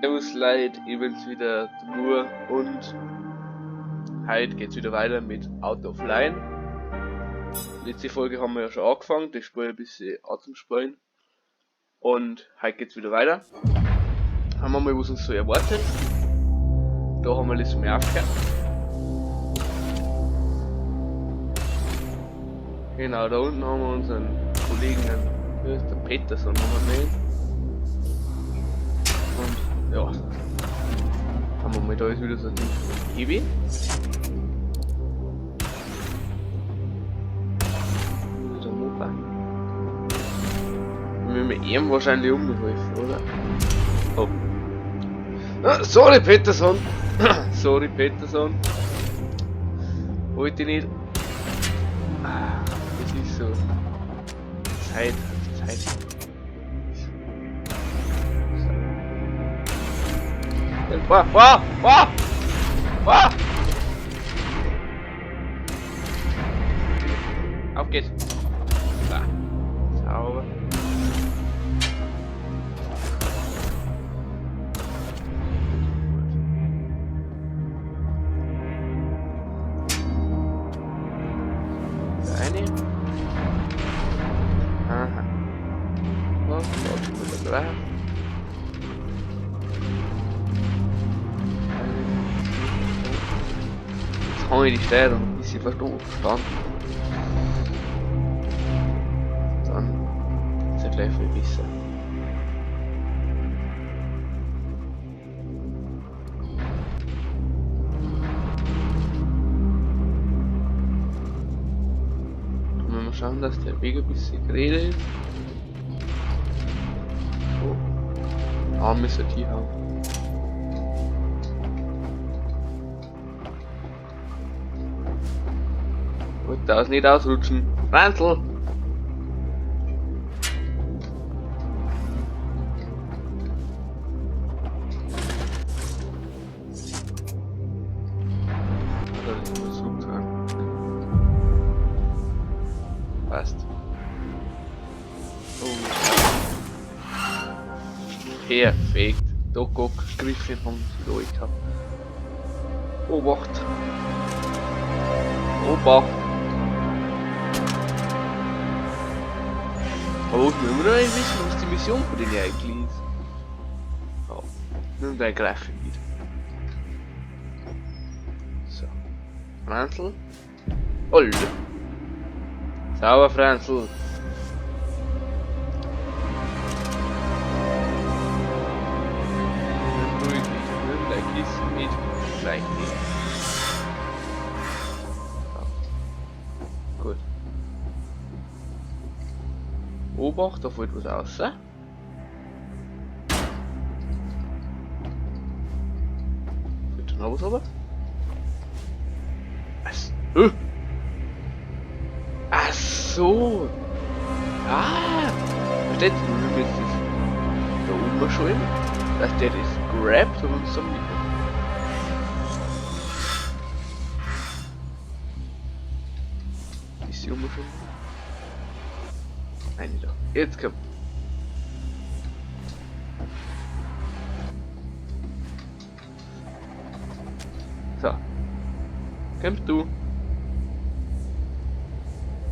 Servus Leute, ich bin's wieder, der Mur, und heute geht's wieder weiter mit Out of Line. Letzte Folge haben wir ja schon angefangen, das Spiel ein bisschen anzuspielen. Und heute geht's wieder weiter. Haben wir mal, was uns so erwartet. Da haben wir letztes Mal aufgehört. Genau, da unten haben wir unseren Kollegen, den, der Peterson haben wir gesehen. Und ja, haben wir mal, da ist wieder so ein Ding von Baby. Der Mopa. Wir müssen ihm wahrscheinlich umhelfen, oder? Oh. Ah, sorry Peterson! Sorry Peterson. Wollte ich nicht. Ah, das ist so. Zeit, Zeit. So. Fahr, fahr, fahr! Fahr! Auf geht's! Da. Sauber. Eine. Aha. So, da drauf. Jetzt habe ich die Steuerung ein bisschen verstanden. Dann ist ja gleich viel besser. Mal schauen, dass der Weg ein bisschen gerade ist. So. Arme ist hier haben. Gut, da ist nicht ausrutschen. Franzl! Passt. Oh. Perfekt. Da guck, Griffin haben sie da gehabt. Obacht. Obacht. Aber was wir immer noch nicht wissen, was die Mission von denen eigentlich ist. Oh. Nimm dein Greifen mit. So. Franzl. Alter. Sauber, Franzl. Nimm ruhig mit. Nimm dein Kissen mit. Gleich nicht. So. Gut. Obacht, da fällt was raus. Fällt da noch was runter? Was? Ach so. Ah. Versteht ihr? Wir müssen das da oben schon, dass der das grabt und uns dann mitnimmt. Ist die oben schon? Nein, nicht da. Jetzt kommt. So. Kommst du?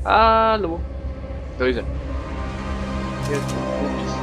Hallo. Da ist er. Jetzt, wo bist du?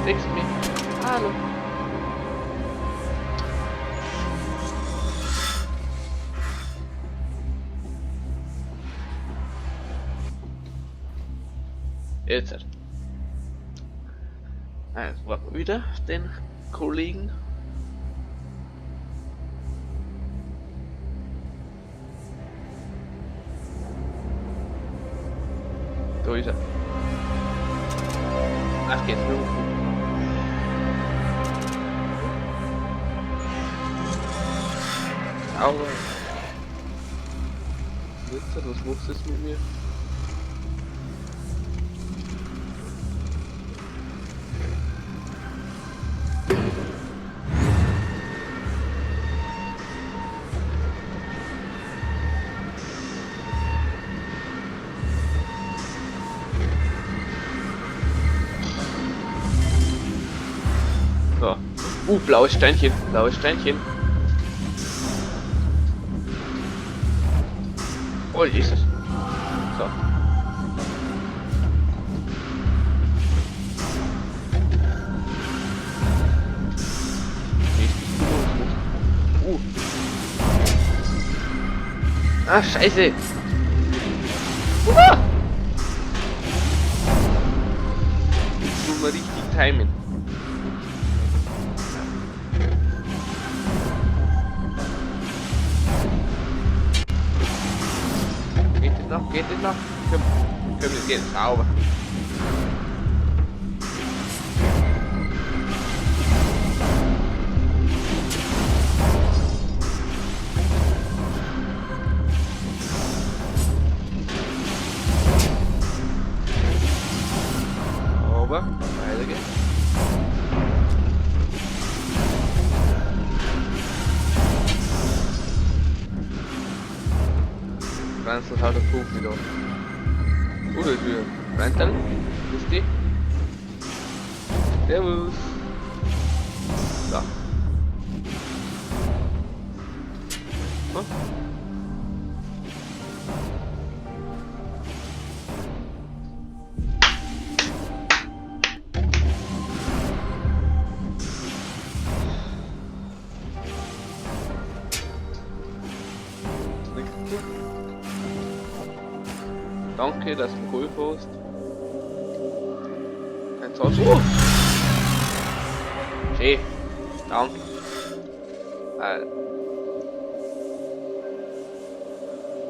Siehst du mich? Hallo. Jetzt halt. Also warten wir wieder den Kollegen. Da ist er. Ach, geht's nur. Sauber. Jetzt, was machst du jetzt mit mir? So. Blaues Steinchen, blaues Steinchen. Oh, Jesus. So. Ah, Scheiße. Jetzt muss man richtig timen. Geht das noch? Geht das noch? Komm, komm, das geht sauber. Sauber, weiter geht's. Franzl haut der Punkt wieder. Oh, da ist wieder Franzl. Grüß dich. Servus. So. Hm? Danke, dass du mir geholfen hast. Kein Zahl. Oh! Schön. Danke.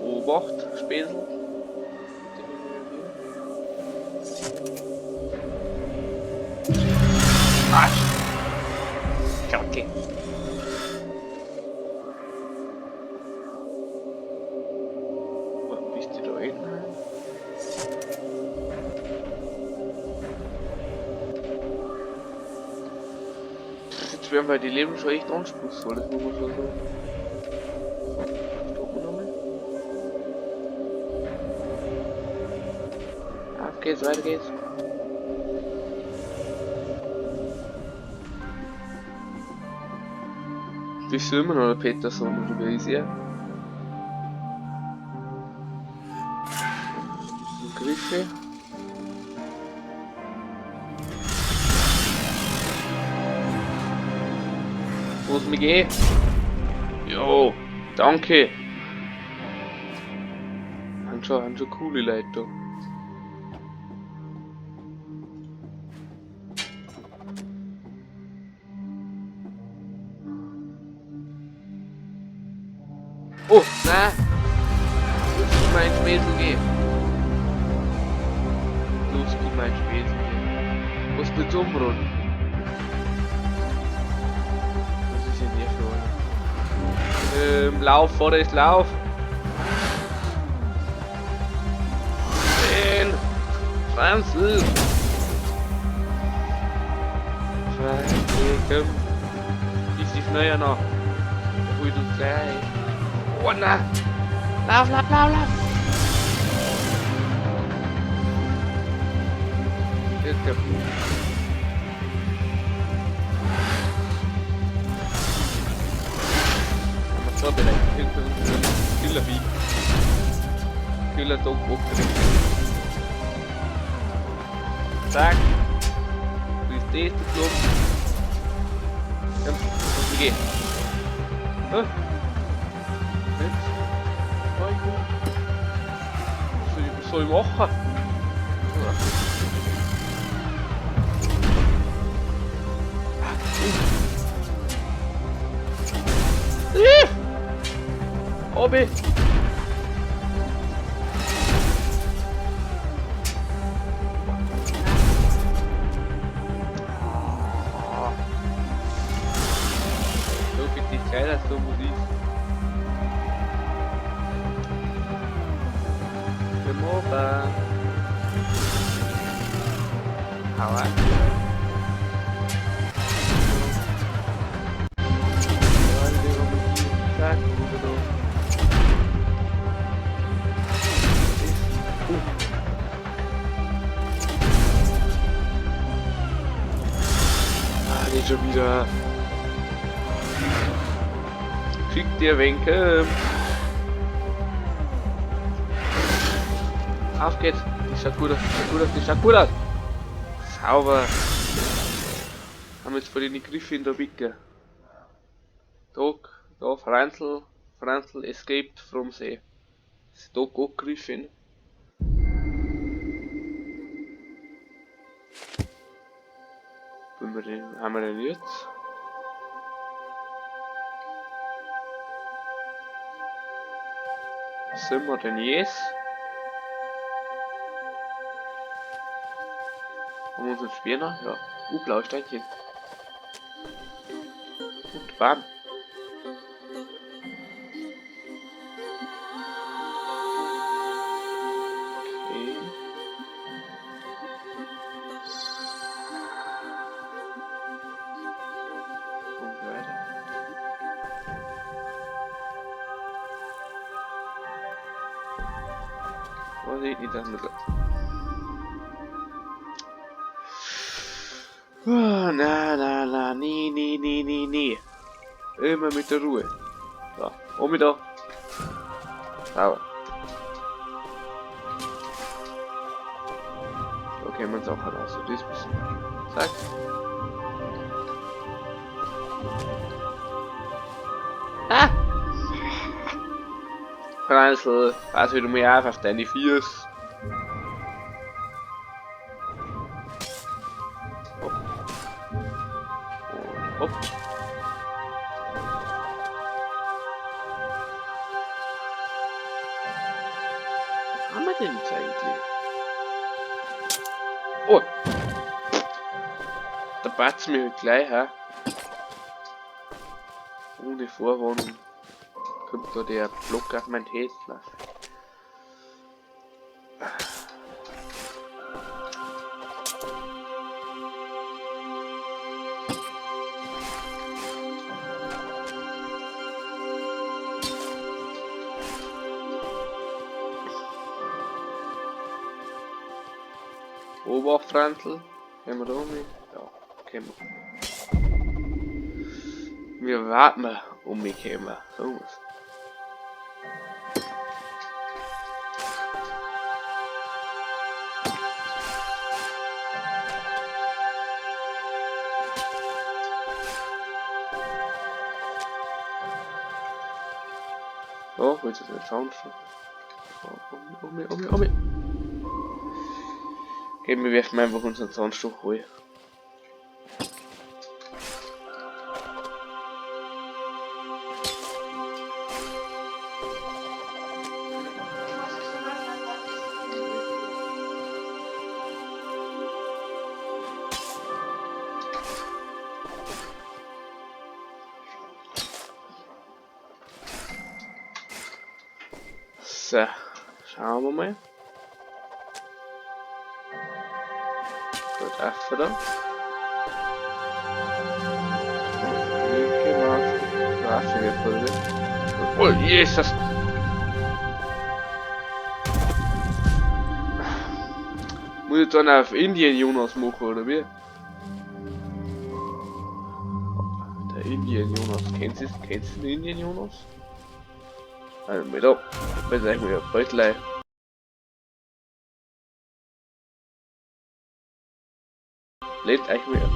Obacht, Späßel. Ah! Kacke. Wo bist du da hinten? Jetzt werden wir die Leben schon echt anspruchsvoll, das muss man schon sagen. Stoppen nochmal. Auf geht's, weiter geht's. Bist du immer noch der Peterson oder wer ist er? Griffe. Wo es mir geht? Jo, danke. Haben schon coole Leute da. Oh, nein! Lass mein Späßel gehen. Los, gib mein Späßel gehen. Was du umrollen? Was ist denn hier für einer? Lauf, Forrest, lauf! Renn! Franzl! Franzl, komm! Ist die schneller noch? Hol uns gleich! Oh nein! Lauf, lauf, lauf, lauf! Jetzt komm. So vielleicht. Killer Vieh. Killer Dog Walker. Zack. Du ist das, du Klump. Komm, lass mich gehen. Oh. Jetzt. Was soll ich machen? Obi! So geht die Zeit, dass du Musik. Come over. Hau ab. Ah, nicht schon wieder. Schick dir wen kommt. Auf geht's. Die schaut gut aus, die schaut gut aus, die schaut gut aus. Sauber. Haben jetzt vor den Griffe in der Wicke. Da, da, Franzl, Franzl escaped from see. Ist da Griffin. Haben wir den jetzt? Sind wir denn jetzt? Haben wir unseren Speer noch? Ja. Blaue Steinchen. Und bam. Okay. Und weiter. Vorsicht, nicht, dass wir so. Oh, na, na, na, nee, nee, nee, nee, nee. Immer mit der Ruhe. So, um da. Sauber. Da kennen wir uns auch raus. Das bisschen. Zack. Ah! Franzl, pass wieder mal auf deine Füße. Hopp. Und hopp. Wo haben wir denn jetzt eigentlich? Oh! Da patzt mir halt gleich, hä? Ohne Vorwarnung kommt da der Block auf mein Tesla. Obacht, Franzl. Gehen wir da um? Ja, gehen wir. Wir warten um mich kommen. So was. Oh, willst du den Sound schon? Oh, um mich, um mich, um mich. Okay, wir werfen einfach unseren Zahnstocher rein. So, schauen wir mal. Gut, Affe da. Linke Maus. Affe wird voll. Oh, Jesus! Muss ich dann auf Indien Jonas machen, oder wie? Der Indien Jonas. Kennst du den Indien Jonas? Also, mit da. Bitte euch mal Beutlei. Lebt euch mehr.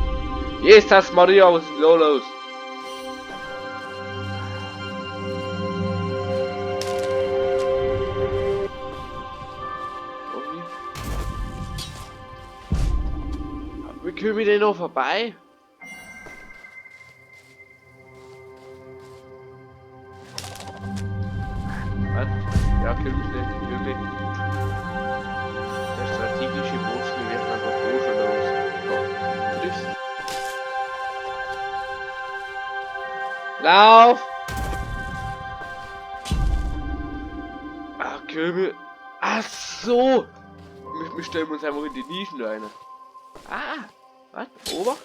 Jesus Maria, was ist da los? Okay. Wie kommen wir denn noch vorbei? Was? Ja, kill mich nicht, kill mich. Der strategische Bogen, wir werfen einfach Bogen oder was. So, triffst. Lauf! Ach, kill mich. Ach so! Wir stellen uns einfach in die Nischen rein. Ah! Was? Obacht?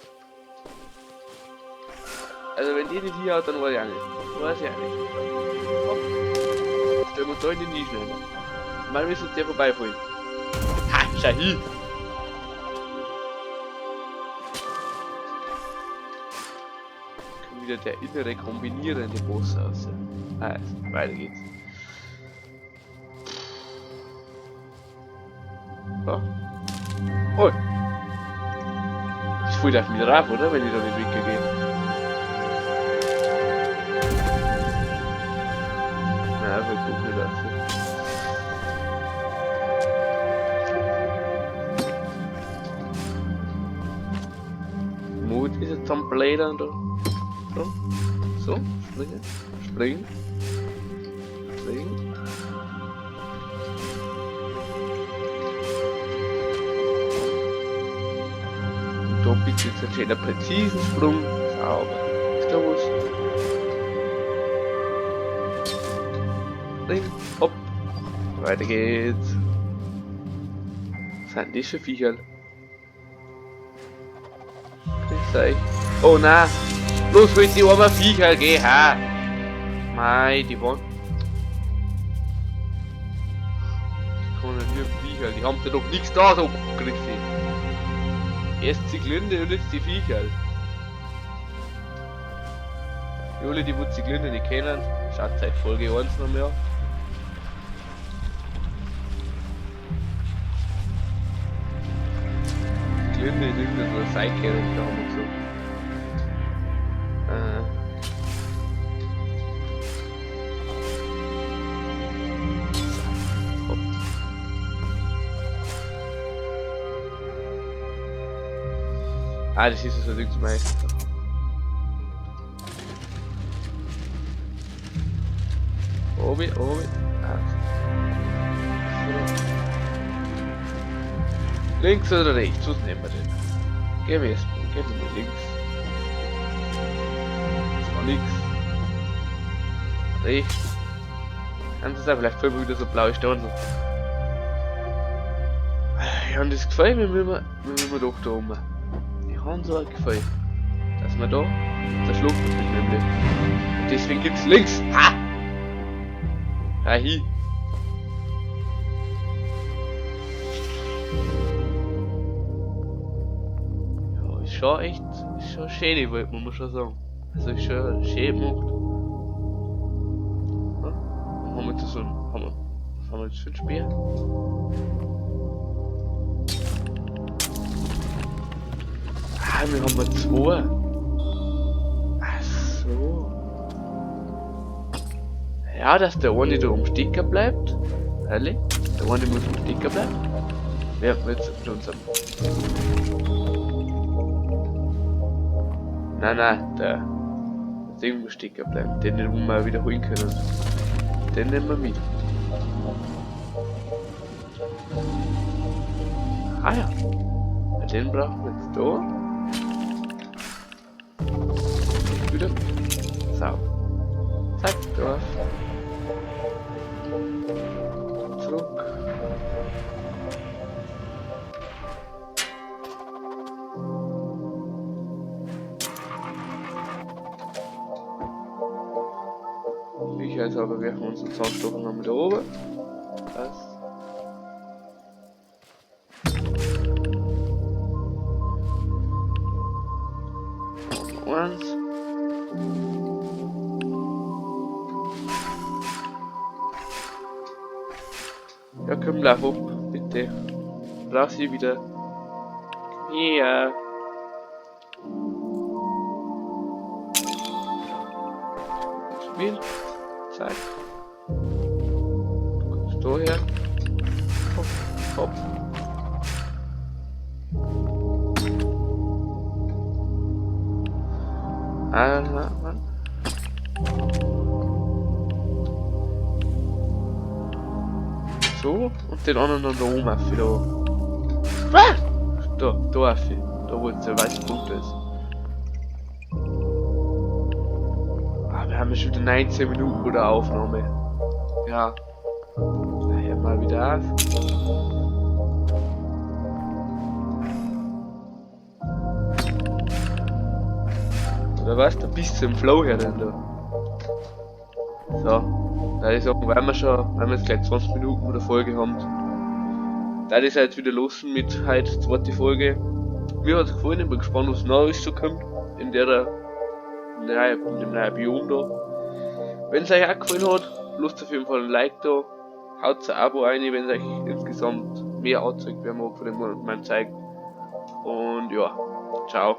Also wenn die nicht hier hat, dann weiß ich auch nicht. Weiß ich auch nicht. Hopp. Stellen wir uns da in die Nischen rein. Mal müssen uns der vorbeifahren. Ha! Schau hin! Können wieder der innere kombinierende Boss raus. Also, weiter geht's. So. Oh! Das fällt auf mich drauf, oder? Wenn ich da nicht weggehe. Nein, fällt doch nicht raus. Mut ist jetzt am Blädern da. So. So, springen. Springen. Springen. Und da bitte jetzt einen schönen präzisen Sprung. Sauber. Ist da was? Springen. Hopp. Weiter geht's. Was sind das für Viecher? Grüß euch. Oh nein! Los mit die armen Viecher, geh her! Mei, die waren. Die kommen ja nur Viecher, die haben da doch nichts da so Griffe. Erst die Glinde und jetzt die Viecher. Die alle, die die Glinde nicht kennen, schaut seit Folge 1 noch mehr. Die Glinde ist irgendein so ein Side-Character, haben wir gesagt. Hopp. Ah, das ist so Ding Meister. Obi, obi. Ah. So. Links oder rechts? Was nehmen wir denn? Gehen wir erst, gehen wir mal links. Das war nix. Rechts. Kann es sein, vielleicht fallen wir wieder so blaue Steine. Ja, und das gefällt mir, wenn wir doch da oben. Ich habe so ein Gefühl, dass wir da zerschluckt wird nämlich. Und deswegen gibt's links. Ha! Ja, hi. Ja, ist schon echt, ist schon schöne Welt, muss man schon sagen. Also ist schon schön gemacht. Ja, haben wir jetzt so ein, haben wir, was haben wir jetzt für ein Speer? Ah, wir haben zwei. Ach so. Ja, dass der eine da am Stecker bleibt. Ehrlich? Der eine muss am Stecker bleiben. Wer wird mit unserem. Nein, nein, der Ding muss Stecker bleiben. Den, den wir wiederholen können. Den nehmen wir mit. Ah ja. Den brauchen wir jetzt da. Wieder. So. Zack, drauf. Zurück. Sicherheitshalber werfen wir unseren Zahnstocher noch mit da oben. Passt. Eins. Ja, komm, lauf ab, bitte. Brauch sie wieder. Ja. Spiel. Zack. Du kommst da her. Hopp, hopp. Ah, Mann. So, und den anderen noch da oben auf, da. Ah! Da, da auf, da wo jetzt der weiße Punkt ist. Ah, wir haben ja schon wieder 19 Minuten oder Aufnahme. Ja. Daher mal wieder auf. Oder was? Da bist du im Flow her denn da. So. Da ist auch, weil wir schon, weil wir jetzt gleich 20 Minuten oder Folge haben. Da ist jetzt wieder los mit heute zweite Folge. Mir hat's gefallen, ich bin gespannt, was Neues so kommt in der Mit dem neuen Biom da. Wenn es euch auch gefallen hat, lasst auf jeden Fall ein Like da, haut ein Abo ein, wenn es euch insgesamt mehr anzeigt, wer mag von dem meinem Zeug. Und ja, ciao.